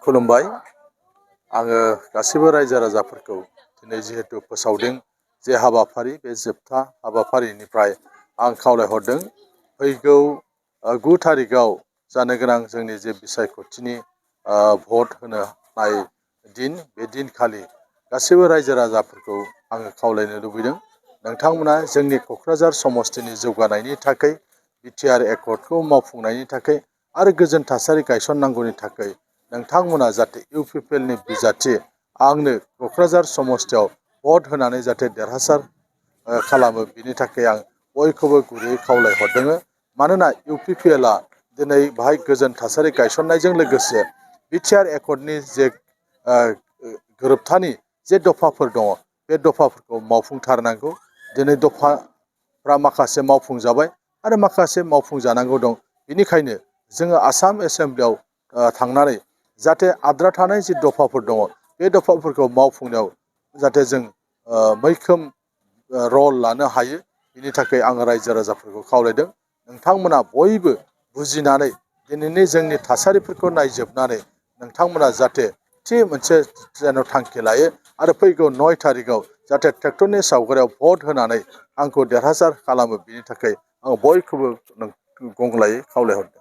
खुलुमबाय। आङो गासिबो रायजो राजाफोरखौ दिनै जिहेतु फोसावदों जे हाबाफारि बे जोबथा हाबाफारिनिफ्राय आं खावलायहरदों फैगौ 9 थारिखआव जानो गोनां जोंनि जे बिसायख'थिनि भट होनाय दिन बे दिनखालि गासिबो रायजो राजाफोरखौ आङो खावलायनो लुबैदों नोंथांमोना जोंनि क'क्राझार समस्तिनि जौगानायनि थाखाय बिटिआर एकर्डखौ मावफुंनायनि थाखाय आरो गोजोन थासारि गायसननांगौनि थाखाय नोंथांमोना जाहाथे इउपिपिएलनि बिजाथि आंनो क'क्राझार समस्तियाव भट होनानै जाहाथे देरहासार खालामो बिनि थाखाय आं बयखौबो गुरैयै खावलायहरदों। मानोना इउपिपिएलआ दिनै बाहाय गोजोन थासारि गायसननायजों लोगोसे बिटिआर एकर्डनि जे गोरोबथानि जे दफाफोर दङ बे दफाफोरखौ मावफुंथारनांगौ। दिनै दफाफ्रा माखासे मावफुंजाबाय आरो माखासे मावफुंजानांगौ दं। बेनिखायनो जोङो आसाम एसेमब्लियाव थांनानै जाहाथे आद्रा थानाय जि दफाफोर दङ बे दफाफोरखौ मावफुंनायाव जाहाथे जों मैखोम रल लानो हायो बिनि थाखाय आङो रायजो राजाफोरखौ खावलायदों नोंथांमोना बयबो बुजिनानै दिनैनि जोंनि थासारिफोरखौ नायजोबनानै नोंथांमोना जाहाथे थि मोनसे जेन' थांखि लायो आरो फैगौ 9 थारिखआव जाहाथे ट्रेक्टरनि सावगारियाव भट होनानै आंखौ देरहासार खालामो बिनि थाखाय आं बयखौबो गंग्लायै खावलायहरदों।